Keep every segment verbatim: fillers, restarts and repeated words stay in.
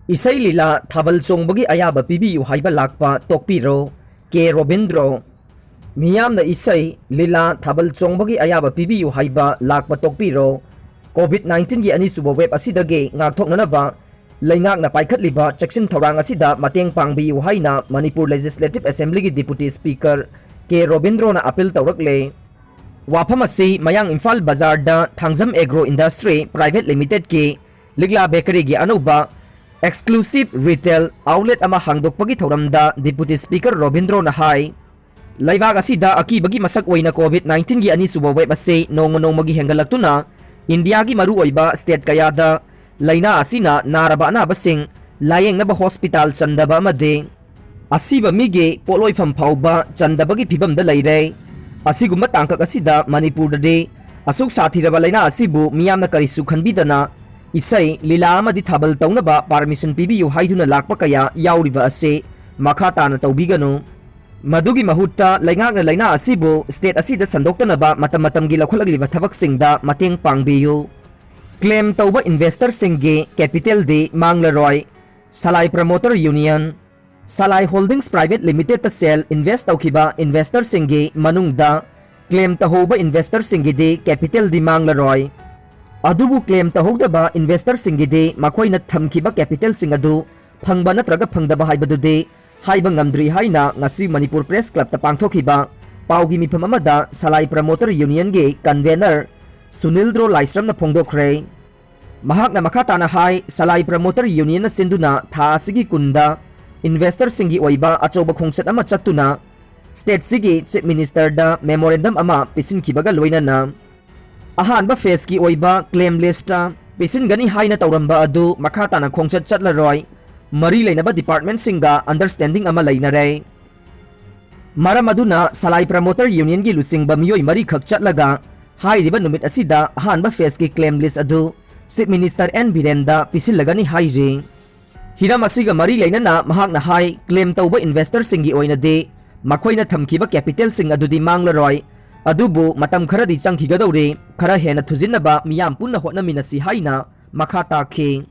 ꯏꯁꯩ ꯂꯤꯂꯥ ꯊꯥꯕꯜ ꯆꯣꯡꯕꯒꯤ ꯑꯌꯥꯕ ꯄꯤꯕꯤꯌꯨ ꯍꯥꯏꯕ ꯂꯥꯛꯄ ꯇꯣꯛꯄꯤꯔꯣ꯫ ꯀꯦ ꯔꯣꯕꯤꯟꯗ꯭ꯔꯣ꯫ ꯃꯤꯌꯥꯝꯅ ꯏꯁꯩ ꯂꯤꯂꯥ ꯊꯥꯕꯜ ꯆꯣꯡꯕꯒꯤ ꯑꯌꯥꯕ ꯄꯤꯕꯤꯌꯨ ꯍꯥꯏꯕ ꯂꯥꯛꯄ ꯇꯣꯛꯄꯤꯔꯣ꯫ ꯀꯣꯚꯤꯗ ꯅꯥꯏꯟꯇꯤꯟꯒꯤ ꯑꯅꯤꯁꯨꯕ ꯋꯦꯕ ꯑꯁꯤꯗꯒꯤ ꯉꯥꯛꯊꯣꯛꯅꯅꯕ ꯂꯩꯉꯥꯛꯅ ꯄꯥꯏꯈꯠꯂꯤꯕ ꯆꯦꯛꯁꯤꯟ ꯊꯧꯔꯥꯡ ꯑꯁꯤꯗ ꯃꯇꯦꯡ ꯄꯥꯡꯕꯤꯌꯨ ꯍꯥꯏꯅ ꯃꯅꯤꯄꯨꯔ ꯂꯦꯖꯤꯁꯂꯦꯇꯤꯚ ꯑꯦꯁꯦꯝꯕ꯭ꯂꯤꯒꯤ ꯗꯤꯄꯨꯇꯤ ꯁ꯭ꯄꯤꯀꯔ ꯀꯦ ꯔꯣꯕꯤꯟꯗ꯭ꯔꯣꯅ ꯑꯄꯤꯜ ꯇꯧꯔꯛꯂꯦ꯫ ꯋꯥꯐꯝ ꯑꯁꯤ ꯃꯌꯥꯡ ꯏꯝꯐꯥꯜ ꯕꯖꯥꯔꯗ ꯊꯥꯡꯖꯝ ꯑꯦꯒ꯭ꯔꯣ ꯏꯟꯗꯁꯇ꯭ꯔꯤ ꯄ꯭ꯔꯥꯏꯚꯦꯠ ꯂꯤꯃꯤꯇꯦꯗꯀꯤ ꯂꯤꯛꯂꯥ ꯕꯦꯀꯔꯤꯒꯤ ꯑꯅꯧꯕ ꯑꯦꯛꯁꯀ꯭ꯂꯨꯁꯤꯚ ꯔꯤꯇꯦꯜ ꯑꯥꯎꯠꯂꯦꯠ ꯑꯃ ꯍꯥꯡꯗꯣꯛꯄꯒꯤ ꯊꯧꯔꯝꯗ ꯗꯤꯄꯨꯇꯤ ꯁ꯭ꯄꯤꯀꯔ ꯔꯣꯕꯤꯟꯗ꯭ꯔꯣꯅ ꯍꯥꯏ, ꯂꯩꯕꯥꯛ ꯑꯁꯤꯗ ꯑꯀꯤꯕꯒꯤ ꯃꯁꯛ ꯑꯣꯏꯅ ꯀꯣꯚꯤꯗ ꯅꯥꯏꯟꯇꯤꯟꯒꯤ ꯑꯅꯤꯁꯨꯕ ꯋꯦꯕ ꯑꯁꯤ ꯅꯣꯡꯃ ꯅꯣꯡꯃꯒꯤ ꯍꯦꯟꯒꯠꯂꯛꯇꯨꯅ ꯏꯟꯗꯤꯌꯥꯒꯤ ꯃꯔꯨꯑꯣꯏꯕ ꯁ꯭ꯇꯦꯠ ꯀꯌꯥꯗ ꯂꯥꯏꯅꯥ ꯑꯁꯤꯅ ꯅꯥꯔꯕ ꯑꯅꯥꯕꯁꯤꯡ ꯂꯥꯌꯦꯡꯅꯕ ꯍꯣꯁꯄꯤꯇꯥꯜ ꯆꯟꯗꯕ ꯑꯃꯗꯤ ꯑꯁꯤꯕ ꯃꯤꯒꯤ ꯄꯣꯠꯂꯣꯏꯐꯝ ꯐꯥꯎꯕ ꯆꯟꯗꯕꯒꯤ ꯐꯤꯕꯝꯗ ꯂꯩꯔꯦ꯫ ꯑꯁꯤꯒꯨꯝꯕ ꯇꯥꯡꯀꯛ ꯑꯁꯤꯗ ꯃꯅꯤꯄꯨꯔꯗꯗꯤ ꯑꯁꯨꯛ ꯁꯥꯊꯤꯔꯕ ꯂꯥꯏꯅꯥ ꯑꯁꯤꯕꯨ ꯃꯤꯌꯥꯝꯅ ꯀꯔꯤꯁꯨ ꯈꯟꯕꯤꯗꯅ ꯏꯁꯩ, ꯂꯤꯂꯥ ꯑꯃꯗꯤ ꯊꯥꯕꯜ ꯇꯧꯅꯕ ꯄꯥꯔꯃꯤꯁꯟ ꯄꯤꯕꯤꯌꯨ ꯍꯥꯏꯗꯨꯅ ꯂꯥꯛꯄ ꯀꯌꯥ ꯌꯥꯎꯔꯤꯕ ꯑꯁꯤ ꯃꯈꯥ ꯇꯥꯅ ꯇꯧꯕꯤꯒꯅꯨ꯫ ꯃꯗꯨꯒꯤ ꯃꯍꯨꯠꯇ ꯂꯩꯉꯥꯛꯅ ꯂꯥꯏꯅꯥ ꯑꯁꯤꯕꯨ ꯁ꯭ꯇꯦꯠ ꯑꯁꯤꯗ ꯁꯟꯗꯣꯛꯇꯅꯕ ꯃꯇꯝ ꯃꯇꯝꯒꯤ ꯂꯧꯈꯠꯂꯛꯂꯤꯕ ꯊꯕꯛꯁꯤꯡꯗ ꯃꯇꯦꯡ ꯄꯥꯡꯕꯤꯌꯨ꯫ ꯀ꯭ꯂꯦꯝ ꯇꯧꯕ ꯏꯟꯚꯦꯁꯇꯔꯁꯤꯡꯒꯤ ꯀꯦꯄꯤꯇꯦꯜꯗꯤ ꯃꯥꯡꯂꯔꯣꯏ꯫ ꯁꯂꯥꯏ ꯄ꯭ꯔꯃꯣꯇꯔ ꯌꯨꯅꯤꯌꯟ꯫ ꯁꯂꯥꯏ ꯍꯣꯜꯗꯤꯡꯁ ꯄ꯭ꯔꯥꯏꯚꯦꯠ ꯂꯤꯃꯤꯇꯦꯗꯇ ꯁꯦꯜ ꯏꯟꯚꯦꯁ ꯇꯧꯈꯤꯕ ꯏꯟꯚꯦꯁꯇꯔꯁꯤꯡꯒꯤ ꯃꯅꯨꯡꯗ ꯀ꯭ꯂꯦꯝ ꯇꯧꯍꯧꯕ ꯏꯟꯚꯦꯁꯇꯔꯁꯤꯡꯒꯤꯗꯤ ꯀꯦꯄꯤꯇꯦꯜꯗꯤ ꯃꯥꯡꯂꯔꯣꯏ꯫ ꯑꯗꯨꯕꯨ ꯀ꯭ꯂꯦꯝ ꯇꯧꯍꯧꯗꯕ ꯏꯟꯚꯦꯁꯇꯔꯁꯤꯡꯒꯤꯗꯤ ꯃꯈꯣꯏꯅ ꯊꯝꯈꯤꯕ ꯀꯦꯄꯤꯇꯦꯜꯁꯤꯡ ꯑꯗꯨ ꯐꯪꯕ ꯅꯠꯇ꯭ꯔꯒ ꯐꯪꯗꯕ ꯍꯥꯏꯕꯗꯨꯗꯤ ꯍꯥꯏꯕ ꯉꯝꯗ꯭ꯔꯤ ꯍꯥꯏꯅ ꯉꯁꯤ ꯃꯅꯤꯄꯨꯔ ꯄ꯭ꯔꯦꯁ ꯀ꯭ꯂꯕꯇ ꯄꯥꯡꯊꯣꯛꯈꯤꯕ ꯄꯥꯎꯒꯤ ꯃꯤꯐꯝ ꯑꯃꯗ ꯁꯂꯥꯏ ꯄ꯭ꯔꯃꯣꯇꯔ ꯌꯨꯅꯤꯌꯟꯒꯤ ꯀꯟꯚꯦꯅꯔ ꯁꯨꯅꯤꯜꯗ꯭ꯔꯣ ꯂꯥꯏꯁ꯭ꯔꯝꯅ ꯐꯣꯡꯗꯣꯛꯈ꯭ꯔꯦ꯫ ꯃꯍꯥꯛꯅ ꯃꯈꯥ ꯇꯥꯅ ꯍꯥꯏ, ꯁꯂꯥꯏ ꯄ꯭ꯔꯃꯣꯇꯔ ꯌꯨꯅꯤꯌꯟꯅ ꯁꯤꯟꯗꯨꯅ ꯊꯥ ꯑꯁꯤꯒꯤ ꯀꯨꯟꯗ ꯏꯟꯚꯦꯁꯇꯔꯁꯤꯡꯒꯤ ꯑꯣꯏꯕ ꯑꯆꯧꯕ ꯈꯣꯡꯆꯠ ꯑꯃ ꯆꯠꯇꯨꯅ ꯁ꯭ꯇꯦꯠꯁꯤꯒꯤ ꯆꯤꯐ ꯃꯤꯅꯤꯁꯇꯔꯗ ꯃꯦꯃꯣꯔꯦꯟꯗꯝ ꯑꯃ ꯄꯤꯁꯤꯟꯈꯤꯕꯒ ꯂꯣꯏꯅꯅ ꯑꯍꯥꯟꯕ ꯐꯦꯖꯀꯤ ꯑꯣꯏꯕ ꯀ꯭ꯂꯦꯝ ꯂꯤꯁꯇ ꯄꯤꯁꯤꯟꯒꯅꯤ ꯍꯥꯏꯅ ꯇꯧꯔꯝꯕ ꯑꯗꯨ ꯃꯈꯥ ꯇꯥꯅ ꯈꯣꯡꯆꯠ ꯆꯠꯂꯔꯣꯏ꯫ ꯃꯔꯤ ꯂꯩꯅꯕ ꯗꯤꯄꯥꯔꯠꯃꯦꯟꯠꯁꯤꯡꯒ ꯑꯟꯗꯔꯁ꯭ꯇꯦꯟꯗꯤꯡ ꯑꯃ ꯂꯩꯅꯔꯦ꯫ ꯃꯔꯝ ꯑꯗꯨꯅ ꯁꯂꯥꯏ ꯄ꯭ꯔꯃꯣꯇꯔ ꯌꯨꯅꯤꯌꯟꯒꯤ ꯂꯨꯆꯤꯡꯕ ꯃꯤꯑꯣꯏ ꯃꯔꯤꯈꯛ ꯆꯠꯂꯒ ꯍꯥꯏꯔꯤꯕ ꯅꯨꯃꯤꯠ ꯑꯁꯤꯗ ꯑꯍꯥꯟꯕ ꯐꯦꯖꯀꯤ ꯀ꯭ꯂꯦꯝ ꯂꯤꯁ ꯑꯗꯨ ꯆꯤꯐ ꯃꯤꯅꯤꯁꯇꯔ ꯑꯦꯟ ꯕꯤꯔꯦꯟꯗ ꯄꯤꯁꯤꯜꯂꯒꯅꯤ ꯍꯥꯏꯔꯤ꯫ ꯍꯤꯔꯝ ꯑꯁꯤꯒ ꯃꯔꯤ ꯂꯩꯅꯅ ꯃꯍꯥꯛꯅ ꯍꯥꯏ, ꯀ꯭ꯂꯦꯝ ꯇꯧꯕ ꯏꯟꯚꯦꯁꯇꯔꯁꯤꯡꯒꯤ ꯑꯣꯏꯅꯗꯤ ꯃꯈꯣꯏꯅ ꯊꯝꯈꯤꯕ ꯀꯦꯄꯤꯇꯦꯜꯁꯤꯡ ꯑꯗꯨꯗꯤ ꯃꯥꯡꯂꯔꯣꯏ, ꯑꯗꯨꯕꯨ ꯃꯇꯝ ꯈꯔꯗꯤ ꯆꯪꯈꯤꯒꯗꯧꯔꯤ꯫ ꯈꯔ ꯍꯦꯟꯅ ꯊꯨꯖꯤꯟꯅꯕ ꯃꯤꯌꯥꯝ ꯄꯨꯟꯅ ꯍꯣꯠꯅꯃꯤꯟꯅꯁꯤ ꯍꯥꯏꯅ ꯃꯈꯥ ꯇꯥꯈꯤ꯫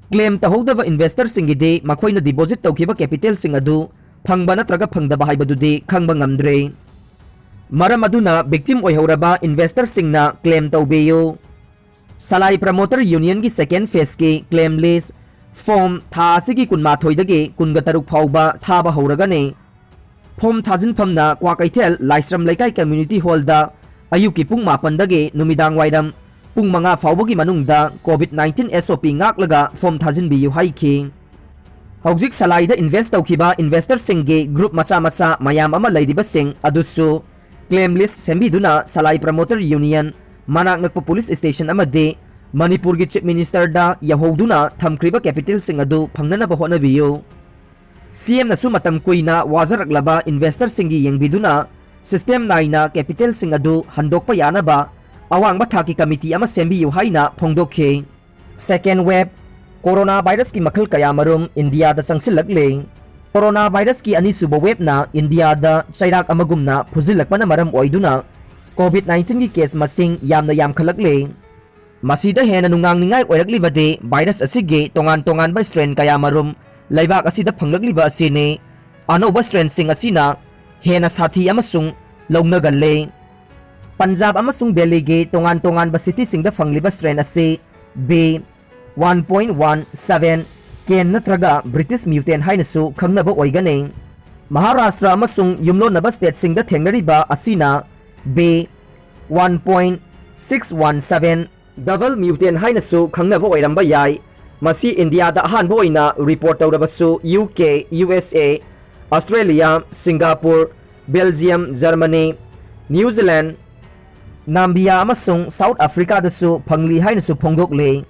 Claim ꯇꯧꯍꯧꯗꯕ investorꯁꯤꯡꯒꯤꯗꯤ ꯃꯈꯣꯏꯅ deposit ꯇꯧꯈꯤꯕ capitalꯁꯤꯡ ꯑꯗꯨ ꯐꯪꯕ ꯅꯠꯇ꯭ꯔꯒ ꯐꯪꯗꯕ ꯍꯥꯏꯕꯗꯨꯗꯤ ꯈꯪꯕ ꯉꯝꯗ꯭ꯔꯦ꯫ ꯃꯔꯝ ꯑꯗꯨꯅ victim ꯑꯣꯏꯍꯧꯔꯕ investorꯁꯤꯡꯅ claim ꯇꯧꯕꯤꯌꯨ꯫ ꯁꯂꯥꯏ Promoter Unionꯒꯤ second phaseꯀꯤ claim list form ꯊꯥ ꯑꯁꯤꯒꯤ ꯀꯨꯟꯃꯥꯊꯣꯏꯗꯒꯤ ꯀꯨꯟꯒ ꯇꯔꯨꯛ ꯐꯥꯎꯕ ꯊꯥꯕ ꯍꯧꯔꯒꯅꯤ꯫ Form ꯊꯥꯖꯤꯟꯐꯝꯅ ꯀ꯭ꯋꯥꯀꯩꯊꯦꯜ ꯂꯥꯏꯁ꯭ꯔꯝ ꯂꯩꯀꯥꯏ community hallꯗ ꯑꯌꯨꯛꯀꯤ ꯄꯨꯡ ꯃꯥꯄꯟꯗꯒꯤ ꯅꯨꯃꯤꯗꯥꯡ ꯋꯥꯏꯔꯝ ꯄꯨꯡ ꯃꯉꯥ ꯐꯥꯎꯕꯒꯤ ꯃꯅꯨꯡꯗ COVID nineteen SOP ꯉꯥꯛꯂꯒ form ꯊꯥꯖꯤꯟꯕꯤꯌꯨ ꯍꯥꯏꯈꯤ꯫ ꯍꯧꯖꯤꯛ ꯁꯂꯥꯏꯗ invest ꯇꯧꯈꯤꯕ investorꯁꯤꯡꯒꯤ group ꯃꯆꯥ ꯃꯆꯥ ꯃꯌꯥꯝ ꯑꯃ ꯂꯩꯔꯤꯕꯁꯤꯡ ꯑꯗꯨꯁꯨ claim list ꯁꯦꯝꯕꯤꯗꯨꯅ ꯁꯂꯥꯏ Promoter Union, ꯃꯅꯥꯛ ꯅꯛꯄ police station ꯑꯃꯗꯤ ꯃꯅꯤꯄꯨꯔꯒꯤ Chief Ministerꯗ ꯌꯧꯍꯧꯗꯨꯅ ꯊꯝꯈ꯭ꯔꯤꯕ capitalꯁꯤꯡ ꯑꯗꯨ ꯐꯪꯅꯅꯕ ꯍꯣꯠꯅꯕꯤꯌꯨ꯫ CMꯅꯁꯨ ꯃꯇꯝ ꯀꯨꯏꯅ ꯋꯥꯖꯔꯛꯂꯕ investorꯁꯤꯡꯒꯤ ꯌꯦꯡꯕꯤꯗꯨꯅ system ꯅꯥꯏꯅ capitalꯁꯤꯡ ꯑꯗꯨ ꯍꯟꯗꯣꯛꯄ ꯌꯥꯅꯕ ꯑꯋꯥꯡꯕ ꯊꯥꯛꯀꯤ committee ꯑꯃ ꯁꯦꯝꯕꯤꯌꯨ ꯍꯥꯏꯅ ꯐꯣꯡꯗꯣꯛꯈꯤ꯫ Second wave coronavirusꯀꯤ ꯃꯈꯜ ꯀꯌꯥꯃꯔꯨꯝ ꯏꯟꯗꯤꯌꯥꯗ ꯆꯪꯁꯤꯜꯂꯛꯂꯦ꯫ Coronavirusꯀꯤ ꯑꯅꯤꯁꯨꯕ waveꯅ ꯏꯟꯗꯤꯌꯥꯗ ꯆꯩꯔꯥꯛ ꯑꯃꯒꯨꯝꯅ ꯐꯨꯖꯤꯜꯂꯛꯄꯅ ꯃꯔꯝ ꯑꯣꯏꯗꯨꯅ COVID nineteenꯒꯤ case ꯃꯁꯤꯡ ꯌꯥꯝꯅ ꯌꯥꯝꯈꯠꯂꯛꯂꯦ꯫ ꯃꯁꯤꯗ ꯍꯦꯟꯅ ꯅꯨꯡꯅꯥꯡꯅꯤꯡꯉꯥꯏ ꯑꯣꯏꯔꯛꯂꯤꯕꯗꯤ virus ꯑꯁꯤꯒꯤ ꯇꯣꯉꯥꯟ ꯇꯣꯉꯥꯟꯕ strain ꯀꯌꯥꯃꯔꯨꯝ ꯂꯩꯕꯥꯛ ꯑꯁꯤꯗ ꯐꯪꯂꯛꯂꯤꯕ ꯑꯁꯤꯅꯤ꯫ ꯑꯅꯧꯕ strainꯁꯤꯡ ꯑꯁꯤꯅ ꯍꯦꯟꯅ ꯁꯥꯊꯤ ꯑꯃꯁꯨꯡ ꯂꯧꯅꯒꯜꯂꯦ꯫ ꯄꯟꯖꯥꯕ ꯑꯃꯁꯨꯡ ꯗꯦꯜꯂꯤꯒꯤ ꯇꯣꯉꯥꯟ ꯇꯣꯉꯥꯟꯕ cityꯁꯤꯡꯗ ꯐꯪꯂꯤꯕ strain ꯑꯁꯤ B one point one seven K N ꯅꯠꯇ꯭ꯔꯒ British mutant ꯍꯥꯏꯅꯁꯨ ꯈꯪꯅꯕ ꯑꯣꯏꯒꯅꯤ꯫ ꯃꯍꯥꯔꯥꯁꯇ꯭ꯔ ꯑꯃꯁꯨꯡ ꯌꯨꯝꯂꯣꯟꯅꯕ stateꯁꯤꯡꯗ ꯊꯦꯡꯅꯔꯤꯕ ꯑꯁꯤꯅ B one point six one seven double mutant ꯍꯥꯏꯅꯁꯨ ꯈꯪꯅꯕ ꯑꯣꯏꯔꯝꯕ ꯌꯥꯏ꯫ ꯃꯁꯤ ꯏꯟꯗꯤꯌꯥꯗ ꯑꯍꯥꯟꯕ ꯑꯣꯏꯅ report ꯇꯧꯔꯕꯁꯨ UK, USA, Australia, Singapore, Belgium, Germany, New Zealand, Namibia ꯑꯃꯁꯨꯡ South Africaꯗꯁꯨ ꯐꯪꯂꯤ ꯍꯥꯏꯅꯁꯨ ꯐꯣꯡꯗꯣꯛꯂꯤ꯫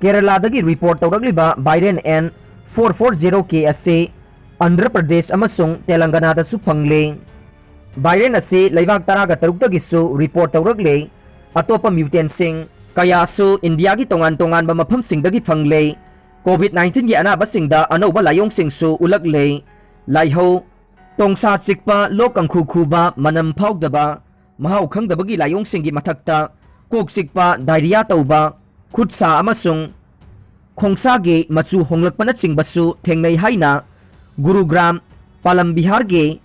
ꯀꯦꯔꯂꯥꯗꯒꯤ report ꯇꯧꯔꯛꯂꯤꯕ variant N four four zero K ꯑꯁꯤ ꯑꯟꯙ꯭ꯔ ꯄ꯭ꯔꯗꯦꯁ ꯑꯃꯁꯨꯡ ꯇꯦꯂꯪꯒꯅꯥꯗꯁꯨ ꯐꯪꯂꯤ꯫ Variant ꯑꯁꯤ ꯂꯩꯕꯥꯛ ꯇꯔꯥꯒ ꯇꯔꯨꯛꯇꯒꯤꯁꯨ report ꯇꯧꯔꯛꯂꯤ꯫ ꯑꯇꯣꯞꯄ mutantꯁꯤꯡ ꯀꯌꯥꯁꯨ ꯏꯟꯗꯤꯌꯥꯒꯤ ꯇꯣꯉꯥꯟ ꯇꯣꯉꯥꯟꯕ ꯃꯐꯝꯁꯤꯡꯗꯒꯤ ꯐꯪꯂꯦ꯫ COVID nineteenꯒꯤ ꯑꯅꯥꯕꯁꯤꯡꯗ ꯑꯅꯧꯕ ꯂꯥꯏꯑꯣꯡꯁꯤꯡꯁꯨ ꯎꯠꯂꯛꯂꯦ꯫ ꯂꯥꯏꯍꯧ, ꯇꯣꯡꯁꯥ ꯆꯤꯛꯄ, ꯂꯣꯛ ꯀꯪꯈꯨ ꯈꯨꯕ, ꯃꯅꯝ ꯐꯥꯎꯗꯕ, ꯃꯍꯥꯎ ꯈꯪꯗꯕꯒꯤ ꯂꯥꯏꯑꯣꯡꯁꯤꯡꯒꯤ ꯃꯊꯛꯇ ꯀꯣꯛ ꯆꯤꯛꯄ, diarrhea ꯇꯧꯕ, ꯈꯨꯠ ꯁꯥ ꯑꯃꯁꯨꯡ ꯈꯣꯡꯁꯥꯒꯤ ꯃꯆꯨ ꯍꯣꯡꯂꯛꯄꯅꯆꯤꯡꯕꯁꯨ ꯊꯦꯡꯅꯩ ꯍꯥꯏꯅ ꯒꯨꯔꯨꯒ꯭ꯔꯥꯝ ꯄꯥꯂꯝ ꯕꯤꯍꯥꯔꯒꯤ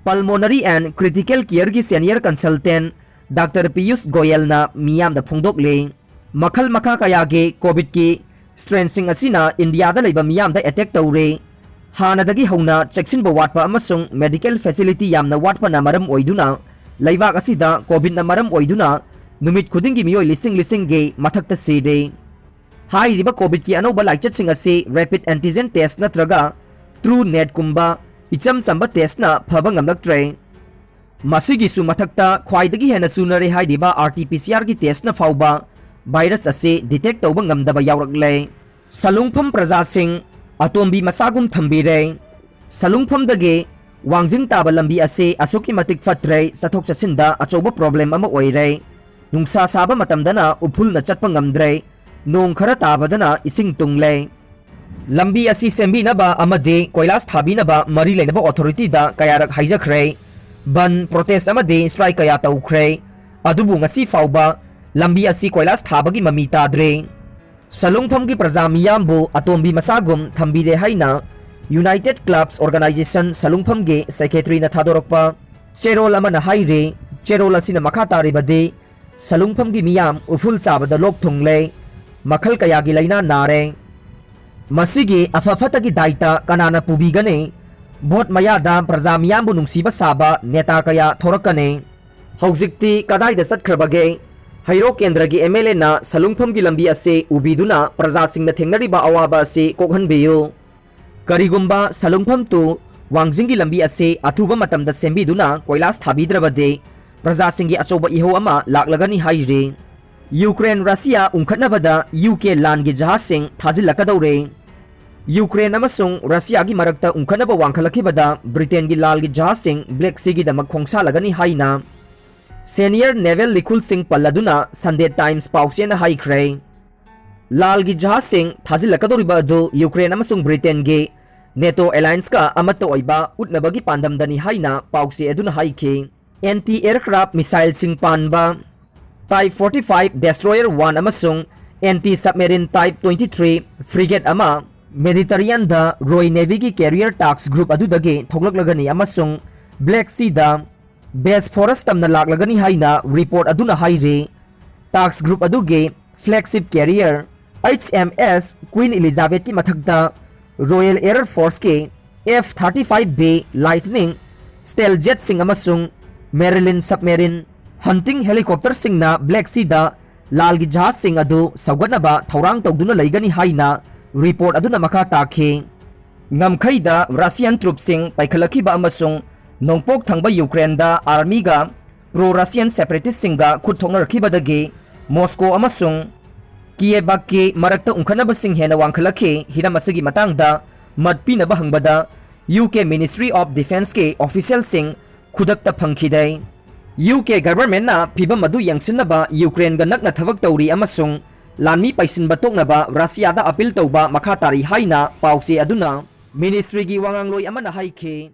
Pulmonary and Critical Careꯒꯤ Senior Consultant Doctor Piyush ꯒꯣꯌꯦꯜꯅ ꯃꯤꯌꯥꯝꯗ ꯐꯣꯡꯗꯣꯛꯂꯤ꯫ ꯃꯈꯜ ꯃꯈꯥ ꯀꯌꯥꯒꯤ ꯀꯣꯚꯤꯗꯀꯤ strainꯁꯤꯡ ꯑꯁꯤꯅ ꯏꯟꯗꯤꯌꯥꯗ ꯂꯩꯕ ꯃꯤꯌꯥꯝꯗ attack ꯇꯧꯔꯦ꯫ ꯍꯥꯟꯅꯗꯒꯤ ꯍꯧꯅ ꯆꯦꯛꯁꯤꯟꯕ ꯋꯥꯠꯄ ꯑꯃꯁꯨꯡ medical facility ꯌꯥꯝꯅ ꯋꯥꯠꯄꯅ ꯃꯔꯝ ꯑꯣꯏꯗꯨꯅ ꯂꯩꯕꯥꯛ ꯑꯁꯤꯗ ꯀꯣꯚꯤꯗꯅ ꯃꯔꯝ ꯑꯣꯏꯗꯨꯅ ꯅꯨꯃꯤꯠ ꯈꯨꯗꯤꯡꯒꯤ ꯃꯤꯑꯣꯏ ꯂꯤꯁꯤꯡ ꯂꯤꯁꯤꯡꯒꯤ ꯃꯊꯛꯇ ꯁꯤꯔꯦ꯫ ꯍꯥꯏꯔꯤꯕ ꯀꯣꯚꯤꯗꯀꯤ ꯑꯅꯧꯕ ꯂꯥꯏꯆꯠꯁꯤꯡ ꯑꯁꯤ rapid antigen test ꯅꯠꯇ꯭ꯔꯒ TrueNatꯀꯨꯝꯕ ꯏꯆꯝ ꯆꯝꯕ testꯅ ꯐꯕ ꯉꯝꯂꯛꯇ꯭ꯔꯦ꯫ ꯃꯁꯤꯒꯤꯁꯨ ꯃꯊꯛꯇ ꯈ꯭ꯋꯥꯏꯗꯒꯤ ꯍꯦꯟꯅ ꯆꯨꯅꯔꯦ ꯍꯥꯏꯔꯤꯕ RT-PCRꯒꯤ testꯅ ꯐꯥꯎꯕ virus ꯑꯁꯤ detect ꯇꯧꯕ ꯉꯝꯗꯕ ꯌꯥꯎꯔꯛꯂꯦ꯫ ꯁꯂꯨꯡꯐꯝ ꯄ꯭ꯔꯖꯥꯁꯤꯡ ꯑꯇꯣꯝꯕꯤ ꯃꯆꯥꯒꯨꯝ ꯊꯝꯕꯤꯔꯦ꯫ ꯁꯂꯨꯡꯐꯝꯗꯒꯤ ꯋꯥꯡꯖꯤꯡ ꯇꯥꯕ ꯂꯝꯕꯤ ꯑꯁꯤ ꯑꯁꯨꯛꯀꯤ ꯃꯇꯤꯛ ꯐꯠꯇ꯭ꯔꯦ, ꯆꯠꯊꯣꯛ ꯆꯠꯁꯤꯟꯗ ꯑꯆꯧꯕ problem ꯑꯃ ꯑꯣꯏꯔꯦ꯫ ꯅꯨꯡꯁꯥ ꯁꯥꯕ ꯃꯇꯝꯗꯅ ꯎꯐꯨꯜꯅ ꯆꯠꯄ ꯉꯝꯗ꯭ꯔꯦ, ꯅꯣꯡ ꯈꯔ ꯇꯥꯕꯗꯅ ꯏꯁꯤꯡ ꯇꯨꯡꯂꯦ꯫ ꯂꯝꯕꯤ ꯑꯁꯤ ꯁꯦꯝꯕꯤꯅꯕ ꯑꯃꯗꯤ ꯀꯣꯏꯂꯥꯁ ꯊꯥꯕꯤꯅꯕ ꯃꯔꯤ ꯂꯩꯅꯕ authorityꯗ ꯀꯌꯥꯔꯛ ꯍꯥꯏꯖꯈ꯭ꯔꯦ꯫ ꯕꯟ, protest ꯑꯃꯗꯤ strike ꯀꯌꯥ ꯇꯧꯈ꯭ꯔꯦ꯫ ꯑꯗꯨꯕꯨ ꯉꯁꯤ ꯐꯥꯎꯕ ꯂꯝꯕꯤ ꯑꯁꯤ ꯀꯣꯏꯂꯥꯁ ꯊꯥꯕꯒꯤ ꯃꯃꯤ ꯇꯥꯗ꯭ꯔꯦ꯫ ꯁꯂꯨꯡꯐꯝꯒꯤ ꯄ꯭ꯔꯖꯥ ꯃꯤꯌꯥꯝꯕꯨ ꯑꯇꯣꯝꯕꯤ ꯃꯆꯥꯒꯨꯝ ꯊꯝꯕꯤꯔꯦ ꯍꯥꯏꯅ United Clubs Organisation ꯁꯂꯨꯡꯐꯝꯒꯤ secretaryꯅ ꯊꯥꯗꯣꯔꯛꯄ ꯆꯦꯔꯣꯜ ꯑꯃꯅ ꯍꯥꯏꯔꯤ꯫ ꯆꯦꯔꯣꯜ ꯑꯁꯤꯅ ꯃꯈꯥ ꯇꯥꯔꯤꯕꯗꯤ, ꯁꯂꯨꯡꯐꯝꯒꯤ ꯃꯤꯌꯥꯝ ꯎꯐꯨꯜ ꯆꯥꯕꯗ ꯂꯣꯛ ꯊꯨꯡꯂꯦ, ꯃꯈꯜ ꯀꯌꯥꯒꯤ ꯂꯥꯏꯅꯥ ꯅꯥꯔꯦ꯫ ꯃꯁꯤꯒꯤ ꯑꯐ ꯐꯠꯇꯒꯤ ꯗꯥꯏꯇ ꯀꯅꯥꯅ ꯄꯨꯕꯤꯒꯅꯤ? ꯚꯣꯠ ꯃꯌꯥꯗ ꯄ꯭ꯔꯖꯥ ꯃꯤꯌꯥꯝꯕꯨ ꯅꯨꯡꯁꯤꯕ ꯁꯥꯕ ꯅꯦꯇꯥ ꯀꯌꯥ ꯊꯣꯔꯛꯀꯅꯤ꯫ ꯍꯧꯖꯤꯛꯇꯤ ꯀꯗꯥꯏꯗ ꯆꯠꯈ꯭ꯔꯕꯒꯦ? ꯍꯩꯔꯣꯛ ꯀꯦꯟꯗ꯭ꯔꯒꯤ MLAꯅ ꯁꯂꯨꯡꯐꯝꯒꯤ ꯂꯝꯕꯤ ꯑꯁꯤ ꯎꯕꯤꯗꯨꯅ ꯄ꯭ꯔꯖꯥꯁꯤꯡꯅ ꯊꯦꯡꯅꯔꯤꯕ ꯑꯋꯥꯕ ꯑꯁꯤ ꯀꯣꯛꯍꯟꯕꯤꯌꯨ꯫ ꯀꯔꯤꯒꯨꯝꯕ ꯁꯂꯨꯡꯐꯝ to ꯋꯥꯡꯖꯤꯡꯒꯤ ꯂꯝꯕꯤ ꯑꯁꯤ ꯑꯊꯨꯕ ꯃꯇꯝꯗ ꯁꯦꯝꯕꯤꯗꯨꯅ ꯀꯣꯏꯂꯥꯁ ꯊꯥꯕꯤꯗ꯭ꯔꯕꯗꯤ ꯄ꯭ꯔꯖꯥꯁꯤꯡꯒꯤ ꯑꯆꯧꯕ ꯏꯍꯧ ꯑꯃ ꯂꯥꯛꯂꯒꯅꯤ ꯍꯥꯏꯔꯤ꯫ ꯌꯨꯀ꯭ꯔꯦꯟ ꯔꯁꯤꯌꯥ ꯎꯪꯈꯠꯅꯕꯗ UK ꯂꯥꯟꯒꯤ ꯖꯍꯥꯖꯁꯤꯡ ꯊꯥꯖꯤꯜꯂꯛꯀꯗꯧꯔꯦ꯫ ꯌꯨꯀ꯭ꯔꯦꯟ ꯑꯃꯁꯨꯡ ꯔꯁꯤꯌꯥꯒꯤ ꯃꯔꯛꯇ ꯎꯪꯈꯠꯅꯕ ꯋꯥꯡꯈꯠꯂꯛꯈꯤꯕꯗ ꯕ꯭ꯔꯤꯇꯦꯟꯒꯤ ꯂꯥꯜꯒꯤ ꯖꯍꯥꯖꯁꯤꯡ Black Seaꯒꯤꯗꯃꯛ ꯈꯣꯡꯁꯥꯜꯂꯒꯅꯤ ꯍꯥꯏꯅ senior naval ꯂꯤꯈꯨꯜꯁꯤꯡ ꯄꯜꯂꯗꯨꯅ Sunday Times ꯄꯥꯎꯆꯦꯅ ꯍꯥꯏꯈ꯭ꯔꯦ꯫ ꯂꯥꯜꯒꯤ ꯖꯍꯥꯖꯁꯤꯡ ꯊꯥꯖꯤꯜꯂꯛꯀꯗꯧꯔꯤꯕ ꯑꯗꯨ ꯌꯨꯀ꯭ꯔꯦꯟ ꯑꯃꯁꯨꯡ ꯕ꯭ꯔꯤꯇꯦꯟꯒꯤ NATO allianceꯀ ꯑꯃꯠꯇ ꯑꯣꯏꯕ ꯎꯠꯅꯕꯒꯤ ꯄꯥꯟꯗꯝꯗꯅꯤ ꯍꯥꯏꯅ ꯄꯥꯎꯆꯦ ꯑꯗꯨꯅ ꯍꯥꯏꯈꯤ꯫ Anti aircraft missileꯁꯤꯡ ꯄꯥꯟꯕ Type forty five destroyer one ꯑꯃꯁꯨꯡ anti submarine type twenty three frigate ꯑꯃ Mediterranean ꯗ Royal Navy ꯒꯤ carrier Task Group ꯑꯗꯨꯗꯒꯤ ꯊꯣꯛꯂꯛꯂꯒꯅꯤ ꯑꯃꯁꯨꯡ Black Sea ꯗ Bosphorus ꯇꯝꯅ ꯂꯥꯛꯂꯒꯅꯤ ꯍꯥꯏꯅ report ꯑꯗꯨꯅ ꯍꯥꯏꯔꯤ꯫ Task Group ꯑꯗꯨꯒꯤ flagship carrier H M S Queen Elizabeth ꯀꯤ ꯃꯊꯛꯇ Royal Air Force ꯀꯤ F thirty five B Lightning stealth jet ꯁꯤꯡ ꯑꯃꯁꯨꯡ Merlin submarine hunting helicopter ꯁꯤꯡꯅ Black Sea ꯗ ꯂꯥꯜꯒꯤ ꯖꯍꯥꯖꯁꯤꯡ ꯑꯗꯨ ꯁꯧꯒꯠꯅꯕ ꯊꯧꯔꯥꯡ ꯇꯧꯗꯨꯅ ꯂꯩꯒꯅꯤ ꯍꯥꯏꯅ report ꯑꯗꯨꯅ ꯃꯈꯥ ꯇꯥꯈꯤ꯫ ꯉꯝꯈꯩꯗ Russian troops ꯁꯤꯡ ꯄꯥꯏꯈꯠꯂꯛꯈꯤꯕ ꯑꯃꯁꯨꯡ ꯅꯣꯡꯄꯣꯛ ꯊꯪꯕ Ukraine ꯗ army ꯒ pro Russian separatist ꯁꯤꯡꯒ ꯈꯨꯠ ꯊꯣꯛꯅꯔꯛꯈꯤꯕꯗꯒꯤ Moscow ꯑꯃꯁꯨꯡ Kyiv ꯀꯤ ꯃꯔꯛꯇ ꯎꯪꯈꯠꯅꯕꯁꯤꯡ ꯍꯦꯟꯅ ꯋꯥꯡꯈꯠꯂꯛꯈꯤ꯫ ꯍꯤꯔꯝ ꯑꯁꯤꯒꯤ ꯃꯇꯥꯡꯗ ꯃꯠ ꯄꯤꯅꯕ ꯍꯪꯕꯗ U K Ministry of Defence ꯀꯤ official ꯁꯤꯡ ꯈꯨꯗꯛꯇ ꯐꯪꯈꯤꯗꯦ꯫ U K government ꯅ ꯐꯤꯚꯝ ꯑꯗꯨ ꯌꯦꯡꯁꯤꯟꯅꯕ Ukraine ꯒ ꯅꯛꯅ ꯊꯕꯛ ꯇꯧꯔꯤ ꯑꯃꯁꯨꯡ ꯂꯥꯟꯃꯤ ꯄꯩꯁꯤꯟꯕ ꯇꯣꯛꯅꯕ Russia ꯗ appeal ꯇꯧꯕ ꯃꯈꯥ ꯇꯥꯔꯤ ꯍꯥꯏꯅ ꯄꯥꯎꯆꯦ ꯑꯗꯨꯅ ministry ꯒꯤ ꯋꯥꯉꯥꯡꯂꯣꯏ ꯑꯃꯅ ꯍꯥꯏꯈꯤ꯫